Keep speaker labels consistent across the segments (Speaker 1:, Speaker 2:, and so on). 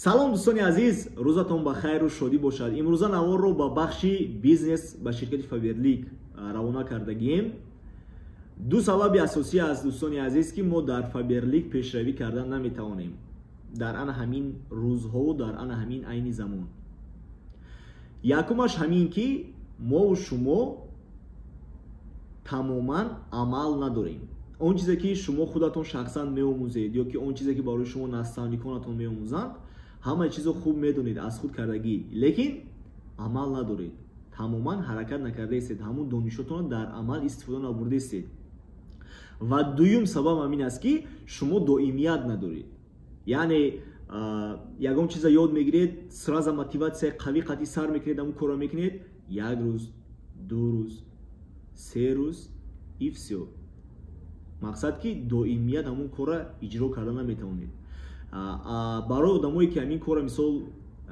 Speaker 1: Салом, дӯстони азиз, рӯзатон ба хайру шодӣ бошад. Имрӯза наворро ба бахши бизнес ба ширкати Фаберлик равона кардагием. Ду сабаби асосӣ аст, дӯстони азиз, ки мо дар Фаберлик пешравӣ кардан наметавонем дар ана ҳамин рӯзҳову дар ана ҳамин айни замон. Якумаш ҳамин, ки мову шумо тамоман амал надорем. Он чизе, ки шумо худатон шахсан меомӯзед ё ки он чизе, ки барои шумо наставниконатон меомӯзанд, ҳамаи чизо хуб медонед, аз худ кардагӣ, лекин амал надоред, тамоман ҳаракат накардаистед, ҳамун донишотонро дар амал истифода набурдаистед. Ва дуюм сабаб ҳамин аст, ки шумо доимият надоред, яъне ягон чиза ёд мегиред, сразу мотиватсияи қавӣ қатъи сар мекунед, ҳамун корро мекунед, як рӯз, 2 рӯз, 3 рӯз и всё. Мақсад, ки доимият ҳамун корро иҷро карда наметавонед. Барои одамое, ки ҳамин корро, мисол,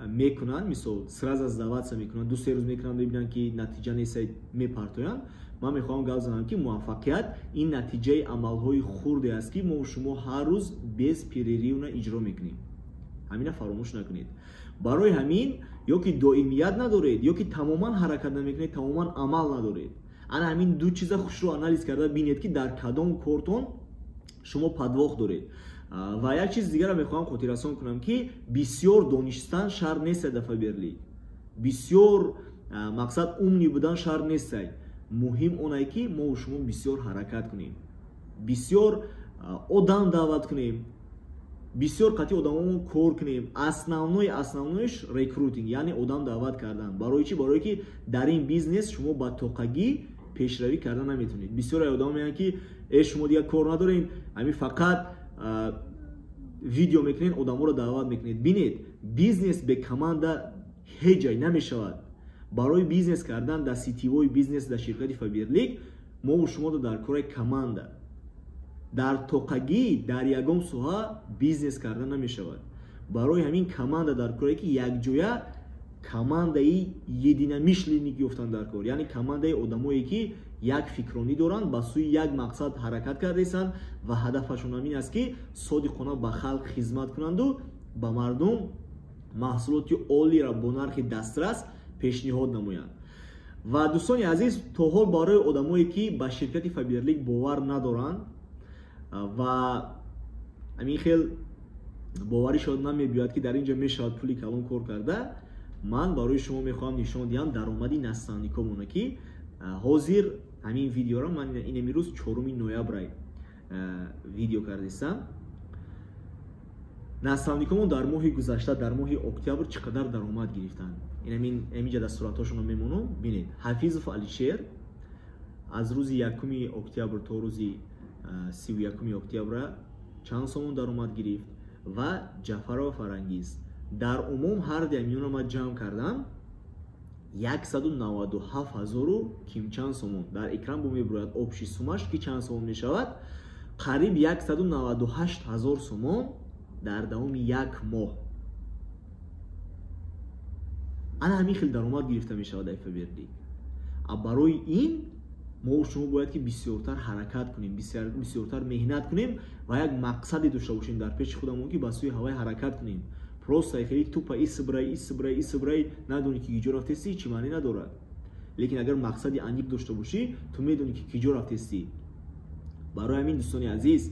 Speaker 1: мекунанд, мисол, сразу сдаваться мекунанд, 2-3 рӯз мекунанд, мебинанд, ки натиҷа нест, мепартоянд. Ман мехоҳам гап занам, ки муваффақият ин натиҷаи амалҳои хурде аст, ки мо шумо ҳар рӯз беспрерывно иҷро мекунем. Ҳамина фаромӯш накунед. Барои ҳамин ё ки доимият надоред, ё ки тамоман ҳаракат намекунед, тамоман амал надоред. Ана ҳамин ду чиза хушро анализ карда бинед, ки дар кадом кортон шумо подвох доред. Ва як чиз дигарро мехоҳам хотиррасон кунам, ки бисёр донистан шарт нестад дар Фаберлик, бисёр, мақсад, умный будан шарт нестад. Муҳим онае, ки мо шумо бисёр ҳаракат кунем, бисёр одам даъват кунем, бисёр қатъи одамомо кор кунем. Основной, основноиш рекрутинг, яъне одам даъват кардан. Барои чӣ? Барое ки дар ин бизнес шумо ба тоқагӣ пешравӣ карда наметавонед. Бисёре одамо мегӯянд, ки э, шумо дигар кор надорем, ҳамин фақат видео мекунед, одаморо даъват мекунед. Бинед, бизнес бе команда ҳеҷ ҷай намешавад. Барои бизнес кардан дар сетевой бизнес, дар ширкати Фаберлик, мову шумо дар кораи команда. Дар тоқагӣ дар ягон соҳа бизнес карда намешавад. Барои ҳамин команда дар корае, ки якҷоя командаи единомышленник ёфтан дар кор, яъне командаи одамое, ки як фикронӣ доранд, ба сӯи як мақсад ҳаракат кардаистанд ва ҳадафашон ҳамин аст, ки содиқона ба халқ хизмат кунанду ба мардум маҳсулоти олиро бо нархи дастрас пешниҳод намоянд. Ва, дӯстони азиз, то ҳол барои одамое, ки ба ширкати Фаберлик бовар надоранд ва ҳамин хел боваришон намебиёяд, ки дар ин ҷо мешавад пули калон кор карда, ман барои шумо мехоҳам нишон диҳам даромади наставникомона, ки ҳозир ҳамин видеоро ман инами рӯз, 4 ноябрай, видео кардистам. Наставникомон дар моҳи гузашта, дар моҳи октябр, чӣ қадар даромад гирифтанд, инаминҷа дар суратҳошонро мемонам, бинед. Ҳафизов Алишер аз рӯзи 1 октябр то рӯзи 31 октябра чанд сомон даромад гирифт ва Ҷафарова Фарангиз. Дар умум ҳар дуямиёнро ман ҷамъ кардам, 197 ҳазору кимчанд сомон. Дар экран бо мебурояд общий суммаш, ки чанд сомон мешавад. Қариб 198 000 сомон дар давоми як моҳ. Ана ҳамин хел даромад гирифта мешавад дар Фаберлик. Барои ин мо шумо бояд ки бисёртар ҳаракат кунем, бисёртар меҳнат кунем ва як мақсаде дошта бошем дар пеши худамон, ки ба сӯи ҳавай ҳаракат кунем. Просто хеле тупо исбрай, исбрай, исбрай, надонӣ, ки киҷо рафтестӣ, чӣ маъне надорад. Лекин агар мақсади аниқ дошта бошӣ, ту медонӣ, ки киҷо рафтестӣ. Барои ҳамин, дӯстони азиз,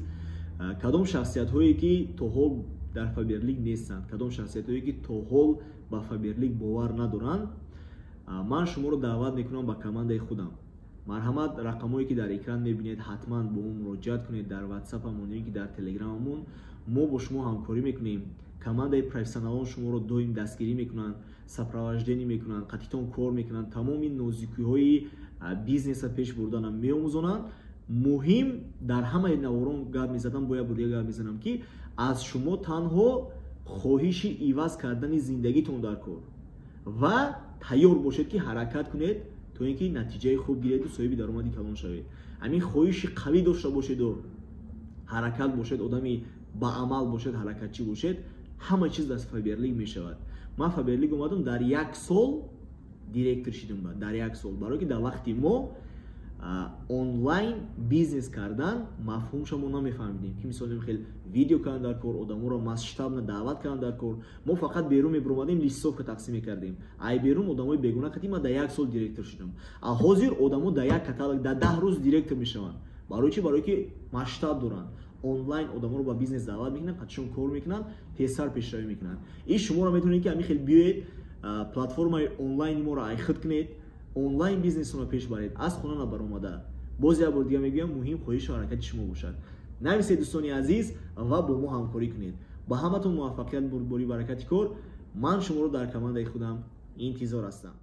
Speaker 1: кадом шахсиятҳое, ки то ҳол дар Фаберлик нестанд, кадом шахсиятҳое, ки то ҳол ба Фаберлик бовар надоранд, ман шуморо даъват мекунам ба командаи худам. Марҳамат, рақамҳое, ки дар экран мебинед, ҳатман бо мо муроҷиат кунед дар ватсапамон ё ки дар телеграмамон. Мо бо шумо ҳамкорӣ мекунем. Командаи профессионалон шуморо доим дастгирӣ мекунанд, сопровождение мекунанд, қатитон кор мекунанд, тамоми нозукиҳои бизнеса пеш бурдана меомӯзонанд. Муҳим, дар ҳамаи наворон гап мезадам, бо як бор дига гап мезанам, ки аз шумо танҳо хоҳиши иваз кардани зиндагитон дар кор ва тайёр бошед, ки ҳаракат кунед, то ин ки натиҷаи хуб гиреду соҳиби даромади калон шавед. Ҳамин хоҳиши қавӣ дошта бошеду ҳаракат бошед, одами ба амал бошед, ҳаракатчӣ бошед, ҳама чиз дар Фаберлик мешавад. Ман Фаберлик омадам, дар як сол директор шидам, дар як сол, барое ки дар вақти мо Онлайн бизнес кардан мафҳумша мо намефаҳмидем, ки мисол хел видео кардан дар кор, одаморо масштабно даъват кардан дар кор. Мо фақат берун мебуромадем, листовка тақсим мекардем. Ай берун одамои бегуна кати ман дар як сол директор шудам. А ҳозир одамо дар як каталог дар 10 рӯз директор мешаванд. Барои чи? Барое ки масштаб доранд, онлайн одаморо ба бизнес даъват мекунанд, қатишон кор мекунанд, тезтар пешравӣ мекунанд. И шуморо метавонед, ки ҳамин хел биёед, платформаи онлайни моро айхуд кунед, онлайн бизнесонро пеш баред, аз хона набаромада. Боз як бор дига мегӯям, муҳим хоҳишу ҳаракати шумо бошад. Нависед, дӯстони азиз, ва бо мо ҳамкорӣ кунед. Ба ҳаматон муваффақият, бурдборӣ, баракати кор. Ман шуморо дар командаи худам интизор ҳастам.